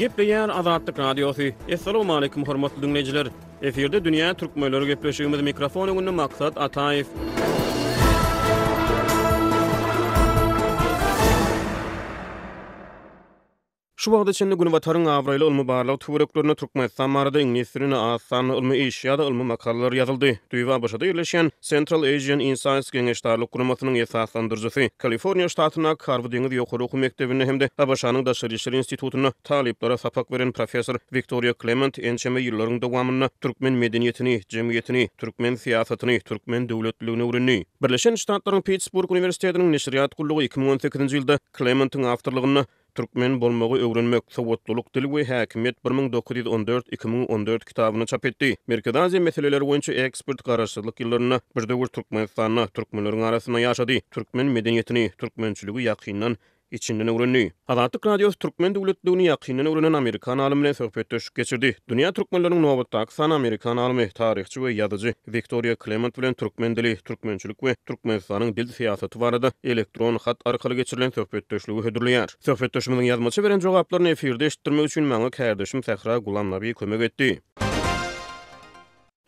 Gepleýär Azatlyk Radiosy. Assalamualaikum hormatly diňleýjiler. Efirde dünýä türkmenleri gepleşigimiz mikrofon öňünde Maksat Ataýew. Şu wagta çenli Günbataryň abraýly ylmy-barlag töwereklerinde Türkmenistan barada iňlis dilinde az sanly ylmy iş ýa-da ylmy makalalar ýazyldy. Düýbi ABŞ-da ýerleşýän Central Asian Insights geňeşdarlyk guramasynyň esaslandyryjysy, Kaliforniýa ştatyndaky Harby-deňiz ýokary okuw mekdebinde hem-de ABŞ-nyň Daşary işler institutynda talyplara sapak beren professor Wiktoriýa Klement ençeme ýyllaryň dowamynda türkmen medeniýetini, jemgyýetini, türkmen syýasatyny, türkmen döwletliligini öwrendi. Birleşen Ştatlaryň Pittsburg uniwersitetiniň neşirýat gullugy 2018-nji ýylda Klementiň awtorlygynda Türkmen bolmagy öwrenmek, sowatlylyk, dil we häkimiýet 1914, 2014 kitabyny çap etdi. Merkezi Aziýa meseleleri boýunça ekspert garaşsyzlyk ýyllarynda bir döwür Türkmenistanda, türkmenleriň arasynda ýaşady, türkmen medeniýetini, türkmençiligi ýakyndan, içinden öwrendi. Azatlyk Radiosy türkmen döwletliligini ýakyndan öwrenen amerikan alymy bilen söhbetdeşlik geçirdi. Dünýä türkmenleriniň nobatdaky sany amerikan alymy, taryhçy we ýazyjy Wiktoriýa Klement bilen türkmen dili, türkmençilik we Türkmenistanyň dil syýasaty barada elektron hat arkaly geçirilen söhbetdeşligi hödürleýär. Söhbetdeşimiziň ýazmaça beren jogaplaryny efirde eşitdirmek üçin maňa kärdeşim Sähra Gulamnabi kömek etdi.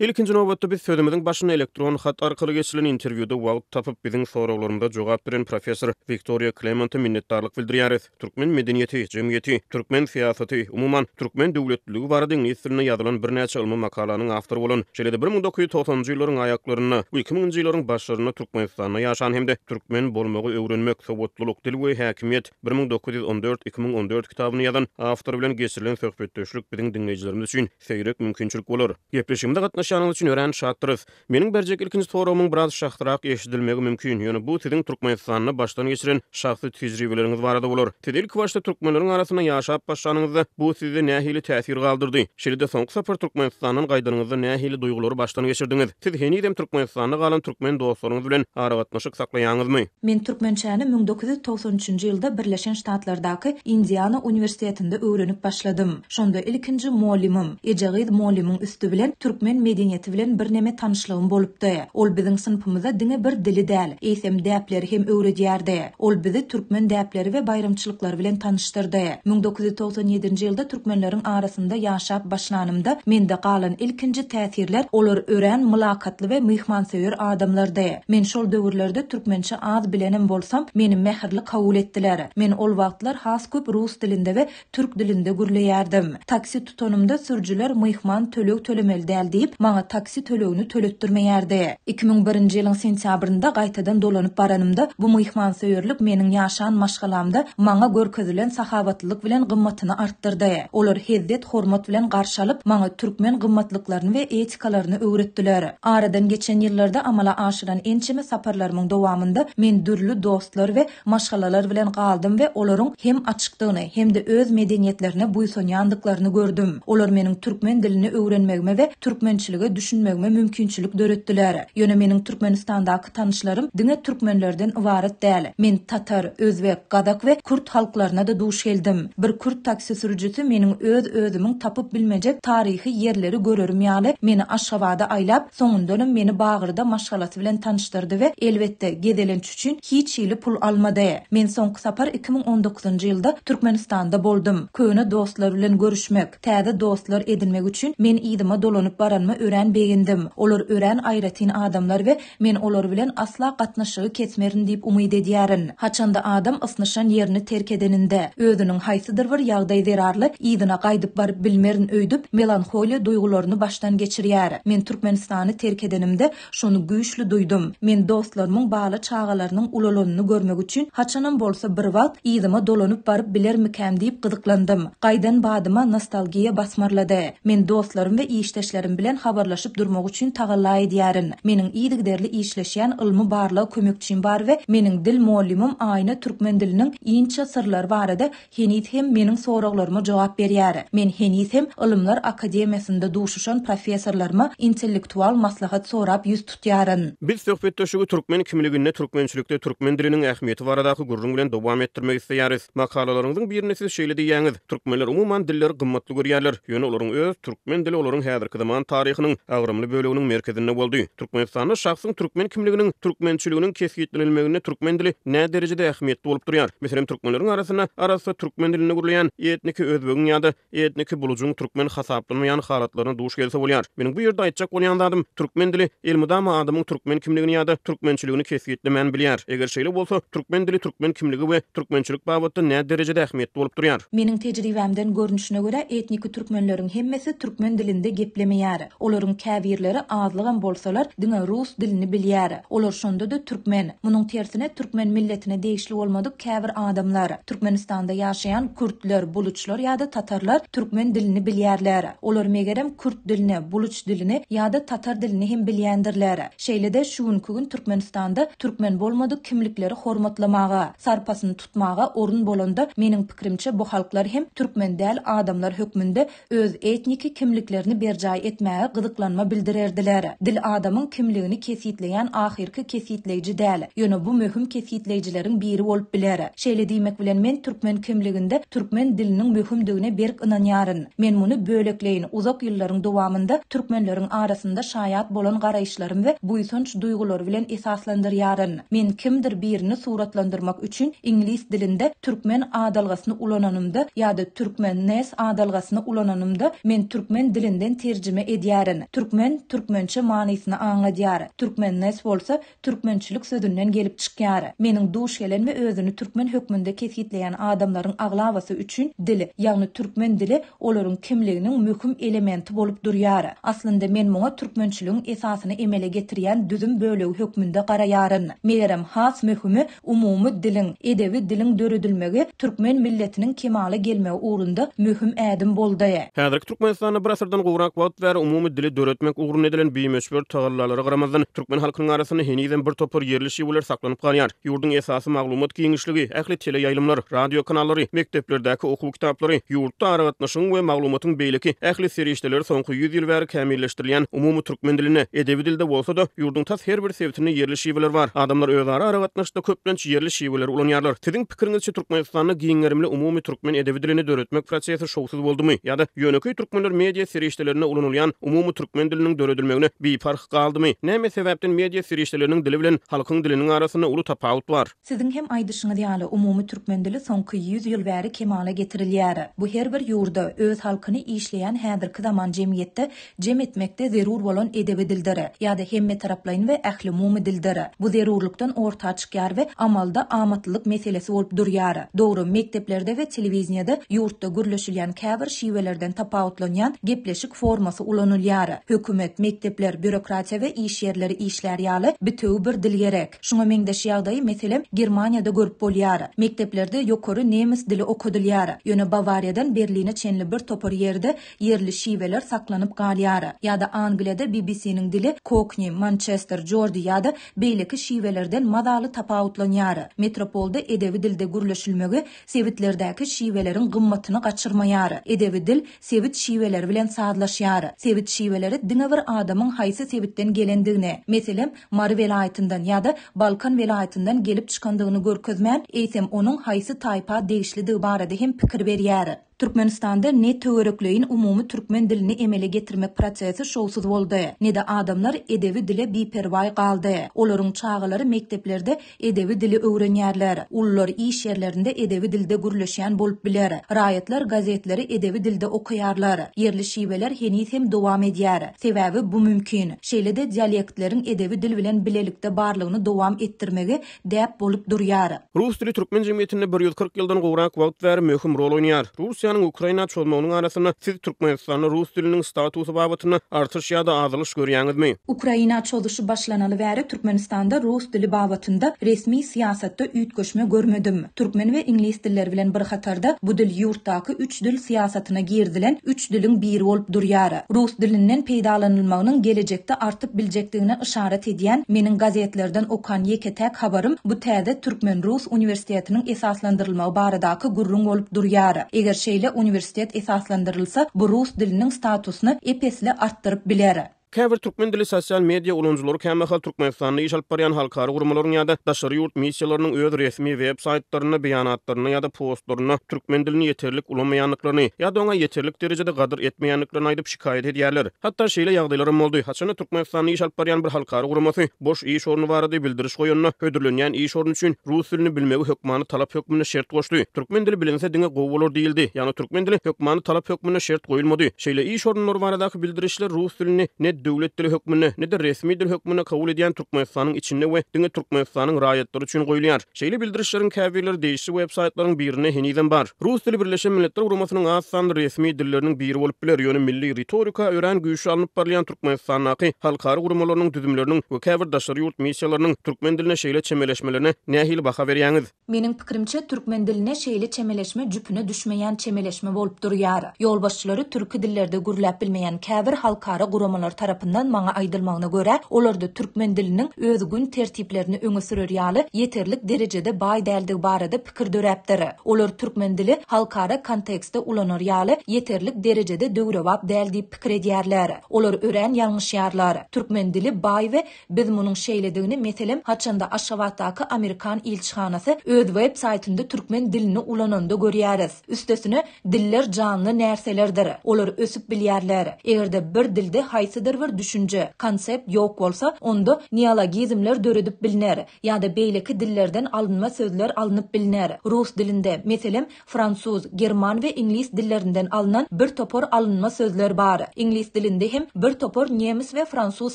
Ilkinji nobatda biz sözümiziň başynda elektron hat arkaly geçirilen interwýuda wagt tapyp biziň soraglarymyza jogap beren professor Wiktoriýa Klemente minnetdarlyk bildirýäris. Türkmen medeniýeti, jemgyýeti, türkmen syýasaty, umuman, türkmen döwletliligi barada iňlis dilinde ýazylan birnäçe ylmy makalanyň awtory bolan, şeýle-de 1990-njy ýyllaryň aýaklarynda we 2000-nji ýyllaryň başlarynda Türkmenistanda ýaşan hem-de Türkmen bolmagy öwrenmek, sowatlylyk, dil we häkimiýet, 1914, 2014 kitabyny ýazan awtor bilen geçirilen söhbetdeşlik biziň diňleýjilerimiz üçin seýrek mümkinçilik bolar. Gepleşigimize gatnaşýanyňyz üçin örän şatdyrys. Meniň berjek ilkinji soragymyň biraz şahsyrak eşidilmegi mümkin, ýöne bu siziň Türkmenistanda başdan geçiren şahsy tejribeleriňiz barada bolar. Siz ilkibaşda türkmenleriň arasynda ýaşap başlanyňyzda bu sizde nähili täsir galdyrdy? Şeýle-de soňky sapar Türkmenistandan gaýdanyňyzda nähili duýgulary başdan geçirdiňiz? Siz henizem Türkmenistanda galan türkmen dostlaryňyz bilen aragatnaşyk saklaýaňyzmy? Men türkmençäni 1993-nji ýylda Birleşen Ştatlardaky Indiana uniwersitetinde öwrenip başladym. Şonda ilkinji mollymym, Ejegyz mollymyň üsti bilen türkmen medeniýeti bilen birneme tanyşlygym bolupdy. Ol biziň synpymyza diňe bir dili däl, eýsem däpleri hem öwredýärdi. Ol bizi türkmen däpleri we baýramçylyklary bilen tanyşdyrdy. 1997-nji ýylda türkmenleriň arasynda ýaşap başlanymda mende galan ilkinji täsirler olar örän mylakatly we myhmansöýer adamlardy. Men şol döwürlerde türkmençe az bilenem bolsam, meni mähirli kabul etdiler. Men ol wagtlar has köp rus dilinde we Türk dilinde gürleýärdim. Taksi tutanymda sürüjiler myhman töleg tölemeli däl diýip, maňa taksi tölegini töletdirmeýärdi. 2001-nji ýylyň sentýabrynda gaýtadan dolanyp baranymda, bu myhmansöýerlik meniň ýaşan maşgalamda maňa görkezilen sahawatlylyk bilen gymmatyny artdyrdy. Olar hezzet-hormat bilen garşy alyp, maňa türkmen gymmatlyklaryny we etikalaryny öwretdiler. Aradan geçen ýyllarda amala aşyran ençeme saparlarymyň dowamynda men dürli dostlar we maşgalalar bilen galdym we olaryň hem açykdygyny, hem-de öz medeniýetlerine buýsanýandyklaryny gördüm. Olar meniň türkmen dilini öwrenmegime we türkmençilige düşünmegime mümkinçilik döretdiler. Ýöne meniň Türkmenistandaky tanyşlarym diňe türkmenlerden ybarat däl. Men tatar, özbek, gazak we kürt halklaryna-da duş geldim. Bir kürt taksi sürüjisi meniň öz-özümiň tapyp bilmejek taryhy ýerleri görerim ýaly meni Aşgabada aýlap, soňundanam meni Bagyrda maşgalasy bilen tanyşdyrdy we, elbetde, gezelenç üçin hiç hili pul almady. Men soňky sapar 2019-njy ýylda Türkmenistanda boldum. Köne dostlar bilen görüşmek, täze dostlar edinmek üçin men yzyma dolanyp baranyma örän begendim. Olar örän aýratyn adamlar we men olar bilen asla gatnaşygy kesmerin diýip umyt edýärin. Haçanda adam ysnyşan ýerini terk edeninde, özüniň haýsydyr bir ýagdaý zerarly yzyna gaýdyp baryp bilmerin öýdüp, melanholiýa duýgularyny başdan geçirýär. Men Türkmenistany terk edenimde, Şony güýçli duýdum. Men dostlarymyň bala-çagalarynyň ulalanyny görmek üçin haçanam bolsa bir wagt yzyma dolanyp baryp bilermikäm diýip gyzyklandym. Gaýdan badyma nostalgiýa basmarlady. Men dostlarym we işdeşlerim bilen habarlaşyp durmak üçin tagalla edýärin. Meniň yzygiderli işleşýän ylmy-barlag kömekçim bar we meniň dil mollymym Aýna türkmen diliniň inçe syrlary barada Heniz hem meniň soraglaryma jogap berýär. Men heniz hem Ylymlar akademiýasynda duşuşan professorlaryma intellektual maslahat sorap ýüz tutýaryn. Biz söhbetdeşligi türkmen kimliginde, türkmençilikde türkmen diliniň ähmiýeti baradaky gürrüň bilen dowam etdirmek isleýäris. Makalalaryňyzyň birinde siz şeýle diýýäňiz, Türkmenler umuman dilleri gymmatly görýärler, ýöne olaryň öz türkmen dili olaryň häzirki zaman taryhynyň. taryhynyň agramly böleginiň merkezinde boldy. Türkmenistanda şahsyň türkmen kimliginiň, türkmençiliginiň kesgitlenilmeginde türkmen dili näderejede ähmiýetli bolup durýar? Meselem, türkmenleriň arasynda arassa türkmen dilinde gürleýän etniki özbegiň ýa-da etniki bulujyň türkmen hasaplanmaýan halatlaryna duş gelse bolýar. Meniň bu ýerde aýtjak bolýan zadym, türkmen dili elmydama adamyň türkmen kimligini ýa-da türkmençiligini kesgitlemän bilýär. Eger şeýle bolsa, türkmen dili türkmen kimligi we türkmençilik babatda nä derejede ähmiýetli bolup durýar? Meniň tejribämden görnüşine görä, etniki türkmenleriň hemmesi türkmen dilinde geplemeýär. Olaryň käbirleri azlygam bolsalar, diňe rus dilini bilýär. Olar şonda-da türkmen. Munuň tersine, türkmen milletine degişli bolmadyk käbir adamlar, Türkmenistanda ýaşaýan kürtler, buluçlar ýa-da tatarlar türkmen dilini bilýärler. Olar megerem kürt dilini, buluç dilini ýa-da tatar dilini hem bilýändirler. Şeýle-de, şu günki gün Türkmenistanda türkmen bolmadyk kimlikleri hormatlamaga, sarpasyny tutmaga orun bolanda, meniň pikirimçe bu halklar hem türkmen däl adamlar hökmünde öz etniki kimliklerini berjaý etmäge gyzyklanma bildirerdiler. Dil adamyň kimligini kesgitleýän ahyrky kesgitleýji däl, ýöne bu möhüm kesgitleýjileriň biri bolup biler. Şeýle diýmek bilen men türkmen kimliginde türkmen diliniň möhümdigine berk ynanýaryn. Men muny bölekleýin, uzak ýyllaryň dowamynda türkmenleriň arasynda şaýat bolan garaýyşlarym we buýsanç duýgulary bilen esaslandyrýaryn. Men kimdir birini suratlandyrmak üçin iňlis dilinde türkmen adalgasyny ulananymda ýa-da türkmen nes adalgasyny ulananymda, men türkmen dilinden terjime edýärin. Türkmen, türkmençe manysyny aňladýar. Türkmen nes bolsa, türkmençilik sözünden gelip çykýar. Meniň duş gelen we özüni türkmen hökmünde kesgitleýän adamlaryň aglabasy üçin dil, ýagny türkmen dili olaryň kimliginiň möhüm elementi bolup durýar. Aslynda men muňa türkmençiligiň esasyny emele getirýän düzüm bölegi hökmünde garaýaryn. Megerem, has möhümi, umumy diliň, edebi diliň döredilmegi türkmen milletiniň kemala gelmegi ugrunda möhüm ädim boldy. Häzirki Türkmenistanda bir asyrdan gowrak wagt bäri umumy dili döretmek ugrunda edilen bimöçber tagallalara garamazdan, türkmen halkynyň arasynda henizem bir topar ýerli şiweler saklanyp galýar. Ýurduň esasy maglumat giňişligi, ähli teleýaýlymlar, radio kanallary, mekdeplerdäki okuw kitaplary, ýurtda aragatnaşygyň we maglumatyň beýleki ähli serişdeleri soňky ýüz ýyl bäri kämilleşdirilýän umumy türkmen dilinde, edebi dilde bolsa-da, ýurduň tas her bir sebitinde ýerli şiweler bar. Adamlar özara aragatnaşykda köplenç ýerli şiweleri ulanýarlar. Siziň pikiriňizçe Türkmenistanda giň gerimli umumy türkmen edebi dilini döretmek prosesi şowsuz boldumy? Ýa-da ýönekeý türkmenler media serişdelerinde ulanylýan umumy türkmen diliniň döredilmegine biparh galdymy? Näme sebäpden media serişdeleriniň dili bilen halkyň diliniň arasynda uly tapawut bar? Siziň hem aýdyşyňyz ýaly, umumy türkmen dili soňky ýüz ýyl bäri kemala getirilýär. Bu her bir ýurda, öz halkyny işleýän häzirki zaman jemgyýetde jem etmekde zerur bolan edebi dildir ýa-da hemmetaraplaýyn we ählumumy dildir. Bu zerurlykdan orta çykýar we amalda amatlylyk meselesi bolup durýar. Dogry, mekdeplerde we telewideniýede ýurtda gürleşilýän käbir şiwelerden tapawutlanýan gepleşik formasy ulanylýar. Hökümet, mekdepler, býurokratiýa we iş ýerleri işlär ýaly bitewi bir dil gerek. Şuňa meňzeş ýagdaýy, meselem, Germaniýada görüp bolýar. Mekdeplerde ýokary nemes dili okadylýar. Ýöne Bawariýadan Berline çenli bir topar ýerde ýerli şiweler saklanyp galýar. Ýa-da Angliýada BBC-niň dili kokni, mançester, jordi ýa-da beýleki şiwelerden mazaly tapawutlanýar. Metropolda edebi dilde gürleşilmegi sebitlerdäki şiweleriň gymmatyny gaçyrmaýar. Edebi dil sebit şiweleri bilen sazlaşýar. Sebit şiweleri diňe bir adamyň haýsy sebitden gelendigini, meselem, Mary welaýatyndan ýa-da Balkan welaýatyndan gelip çykandygyny görkezmän, eýsem onuň haýsy taýpa degişlidigi barada hem pikir berýär. Türkmenistanda ne töwerekleýin umumy türkmen dilini emele getirmek prosesi şowsuz boldy, ne-de adamlar edebi dile biperwaý galdy. Olaryň çagalary mekdeplerde edebi dili öwrenýärler. Ulular iş ýerlerinde edebi dilde gürleşýän bolup biler. Raýatlar gazetleri edebi dilde okaýarlar. Ýerli şiweler heniz hem dowam edýär. Sebäbi bu mümkin. Şeýle-de dialektleriň edebi dil bilen bilelikde barlygyny dowam etdirmegi däp bolup durýar. Rus dili türkmen jemgyýetinde 140 ýyldan gowrak wagt bäri möhüm rol oýnaýar. Russiýanyň Ukraina çozmagynyň arasynda siz Türkmenistanda rus diliniň statusy babatynda artyş ýa-da azalyş görýäňizmi? Ukraina çozuşy başlanaly bäri Türkmenistanda rus dili babatynda resmi syýasatda üýtgeşme görmedim. Türkmen we iňlis dilleri bilen bir hatarda bu dil ýurtdaky üç dil syýasatyna girizilen üç diliň biri bolup durýar. Rus dilinden peýdalanylmagynyň gelejekde artyp biljekdigine yşarat edýän meniň gazetlerden okan ýeke-täk habarym bu täze türkmen-rus uniwersitetiniň esaslandyrylmagy baradaky gürrüň bolup durýar. Eger şeýle uniwersitet esaslandyrylsa, bu rus diliniň statusyny ep-esli artdyryp biler. Käbir türkmen dili sosial media ulanyjylary kämahal Türkmenistanda iş alyp barýan halkara guramalaryň ýa-da daşary ýurt missiýalarynyň öz resmi web saýtlarynda, beýanatlarynda ýa-da postlarynda türkmen dilini ýeterlik ulanmaýandyklaryny ýa-da oňa ýeterlik derejede gadyr etmeýändiklerini aýdyp şikaýat edýärler. Hatda şeýle ýagdaýlaram boldy, haçanda Türkmenistanda iş alyp barýan bir halkara guramasy boş iş orny barada bildiriş goýanda, hödürlenýän iş orny üçin rus dilini bilmegi hökmany talap hökmünde şert goşdy. Türkmen dili bilinse diňe gowy bolar diýildi. Ýagny türkmen dili hökmany talap hökmünde şert goýulmady. Şeýle iş orunlary baradaky bildirişler rus dilini ne döwlet dili hökmünde, ne-de resmi dil hökmünde kabul edýän Türkmenistanyň içinde we diňe Türkmenistanyň raýatlary üçin goýulýar. Şeýle bildirişleriň käbirleri degişli web-saýtlaryň birinde henizem bar. Rus dili Birleşen Milletler Guramasynyň az sanly resmi dilleriniň biri bolup biler, ýöne milli ritorika örän güýçli alnyp barylýan Türkmenistandaky halkara guramalarynyň düzümleriniň we käbir daşary ýurt missiýalarynyň türkmen diline şeýle çemeleşmelerine nähili baha berýäňiz? Meniň pikirimçe, türkmen diline şeýle çemeleşme jüpüne düşmeýän çemeleşme bolup durýar. Ýolbaşçylary türki dillerde gürläp bilmeýän käbir halkara guramalar tarapyndan maňa aýdylmagyna görä, olarda türkmen diliniň öz gün tertiplerini öňe sürer ýaly ýeterlik derejede baý däldigi barada pikir döräpdir. Olar türkmen dili halkara kontekstde ulanar ýaly ýeterlik derejede döwrebap däl diýip pikir edýärler. Olar örän ýalňyşýarlar. Türkmen dili baý we biz munuň şeýledigini, meselem, haçanda Aşgabatdaky amerikan ilçihanasy öz web saýtynda türkmen dilini ulananda görýäris. Üstesine, diller janly närselerdir. Olar ösüp bilýärler. Eger-de bir dilde haýsydyr bir düşünje, konsept ýok bolsa, onda neologizmler döredip bilner. Ýa-da beýleki dillerden alynma sözler alnyp bilner. Rus dilinde, meselem, fransuz, german we iňlis dillerinden alnan bir topar alynma sözler bar. Iňlis dilinde hem bir topar nemes we fransuz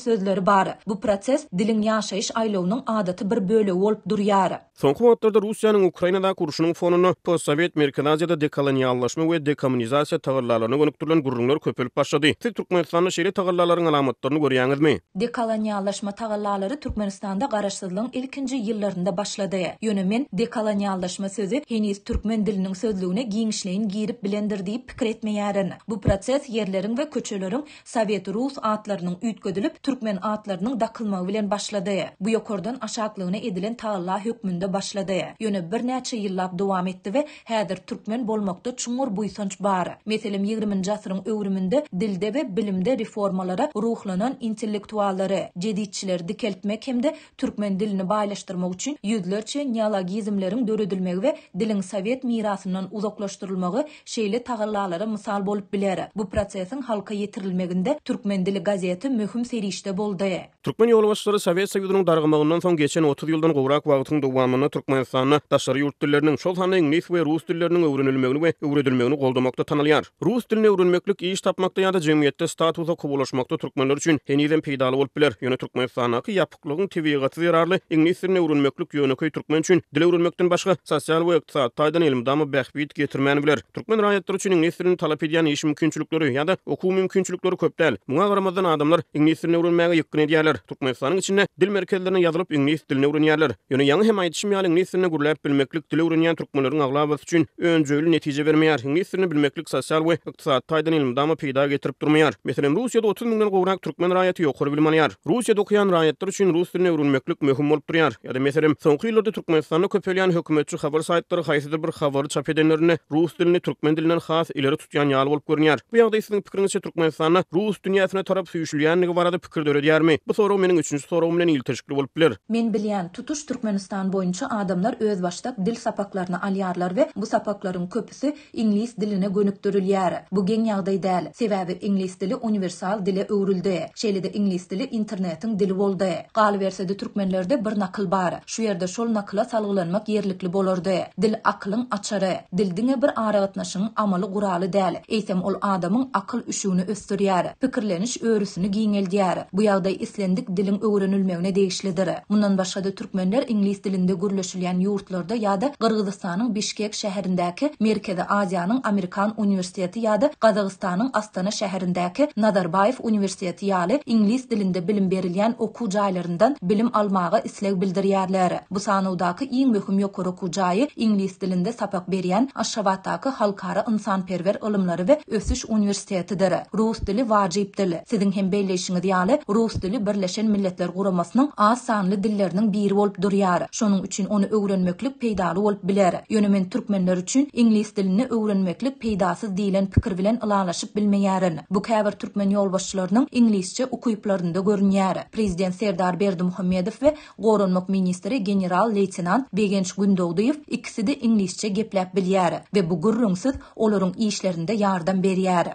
sözleri bar. Bu proses diliň ýaşaýyş aýlawynyň adaty bir bölegi bolup durýar. Soňky wagtlarda Russiýanyň Ukrainadaky urşunyň fonunda postsowet Merkezi Aziýada dekoloniallaşma we dekommunizasiýa tagallalaryna gönükdirilen gürrüňler köpelip başlady. Siz Türkmenistanda şeýle tagallalaryň alamatlaryny görýäňizmi? Dekoloniallaşma tagallalary Türkmenistanda garaşsyzlygyň ilkinji ýyllarynda başlady. Ýöne men dekoloniallaşma sözi heniz türkmen diliniň sözlügine giňişleýin girip bilendir diýip pikir etmeýärin. Bu proses ýerleriň we köçeleriň sowet-rus atlarynyň üýtgedilip, türkmen atlarynyň dakylmagy bilen başlady. Bu ýokardan aşaklygyna edilen tagalla hökmünde başlady. Ýöne birnäçe ýyllap dowam etdi we Häzir türkmen bolmakda çuňňur buýsanç bar. Meselem, ýigriminji asyryň öwrüminde dilde we bilimde reformalara ruhlanan intellektuallary, jeditçileri dikeltmek hem-de türkmen dilini baýlaşdyrmak üçin ýüzlerçe neologizmleriň döredilmegi we diliň sowet mirasyndan uzaklaşdyrylmagy şeýle tagallalara mysal bolup biler. Bu prosesiň halka ýetirilmeginde Türkmen dili gazeti möhüm serişde boldy. Türkmen ýolbaşçylary Sowet Soýuzynyň dargamagyndan soň geçen 30 ýyldan gowrak wagtyň dowamynda Türkmenistanda daşary ýurt dilleriniň, şol sanda iňlis we rus dilleriniň öwrenilmegini we öwredilmegini goldamakda tanalýar. Rus dilini öwrenmeklik iş tapmakda ýa-da jemgyýetde statusa kowalaşmakda türkmenler üçin henizem peýdaly bolup biler. Ýöne Türkmenistandaky ýapyklygyň tebigaty zerarly iňlis dilini öwrenmeklik ýönekeý türkmen üçin dil öwrenmekden başga sosial we ykdysady taýdan elmydama bähbit getirmän biler. Türkmen raýatlary üçin iňlis dilini talap edýän iş mümkinçilikleri ýa-da okuw mümkinçilikleri köp däl. Muňa garamazdan adamlar iňlis dilini öwrenmäge ýykgyn edýärler. Türkmenistanyň içinde dil merkezlerine ýazylyp iňlis dilini öwrenýärler. Ýöne ýaňy hem aýdyşym ýaly iňlis dilinde gürläp bilmeklik dil öwrenýän türkmenleriň aglabasy üçin önjeýli netije bermeýär. Iňlis dilini bilmeklik sosial we ykdysady taýdan elmydama peýda getirip durmaýar. Meselem, Russiýada 30 müňden gowrak türkmen raýaty ýokary bilim alýar. Russiýada okaýan raýatlar üçin rus dilini öwrenmeklik möhüm bolup durýar. Ýa-da meselem, soňky ýyllarda Türkmenistanda köpelýän hökümetçi habar saýtlary haýsydyr bir habary çap edenlerinde rus dilini türkmen dilinden has ileri tutýan ýaly bolup görünýär. Bu ýagdaý siziň pikiriňizçe Türkmenistanda rus dünýäsine tarap süýşülýändigi barada pikir döredýärmi? Bu sorag meniň üçünji soragym bilen ilteşikli bolup biler. Men bilýän, tutuş Türkmenistan boýunça adamlar özbaşdak dil sapaklaryny alýarlar we bu sapaklaryň köpüsi iňlis diline gönükdirilýär. Bu geň ýagdaý däl. Sebäbi iňlis dili uniwersal dile öwrüldi. Şeýle-de iňlis dili internetiň dili boldy. Galyberse-de türkmenlerde bir nakyl bar. Şu ýerde şol nakyla salgylanmak ýerlikli bolardy. Dil akylyň açary. Dil diňe bir aragatnaşygyň amaly guraly däl, eýsem ol adamyň akyl üşügini ösdürýär, pikirleniş örüsini giňeldýär. Bu ýagdaý islendik diliň öwrenilmegine degişlidir. Mundan başga-da türkmenler iňlis dilinde gürleşilýän ýurtlarda ýa-da Gyrgyzystanyň Bişkek şäherindäki Merkezi Aziýanyň Amerikan uniwersiteti ýa-da Gazagystanyň Astana şäherindäki Nazarbaýew uniwersiteti ýaly iňlis dilinde bilim berilýän okuw jaýlaryndan bilim almaga isleg bildirýärler. Bu sanawdaky iň möhüm ýokary okuw jaýy iňlis dilinde sapak berýän Aşgabatdaky Halkara ynsanperwer ylymlary we ösüş uniwersitetidir. Rus dili wajyp dil. Siziň hem belleýşiňiz ýaly, rus dili Birleşen Milletler Guramasynyň az sanly dilleriniň biri bolup durýar. Şonuň. üçin ony öwrenmeklik peýdaly bolup biler. Ýöne men türkmenler üçin iňlis dilini öwrenmeklik peýdasyz diýlen pikir bilen ylalaşyp bilmeýärin. Bu käbir türkmen ýolbaşçylarynyň iňlisçe ukyplarynda görünýär. Prezident Serdar Berdimuhamedow we Goranmak ministri general-leýtenant Begenç Gündogdyýew ikisi-de iňlisçe gepläp bilýär we bu gürrüňsiz olaryň işlerinde ýardam berýär.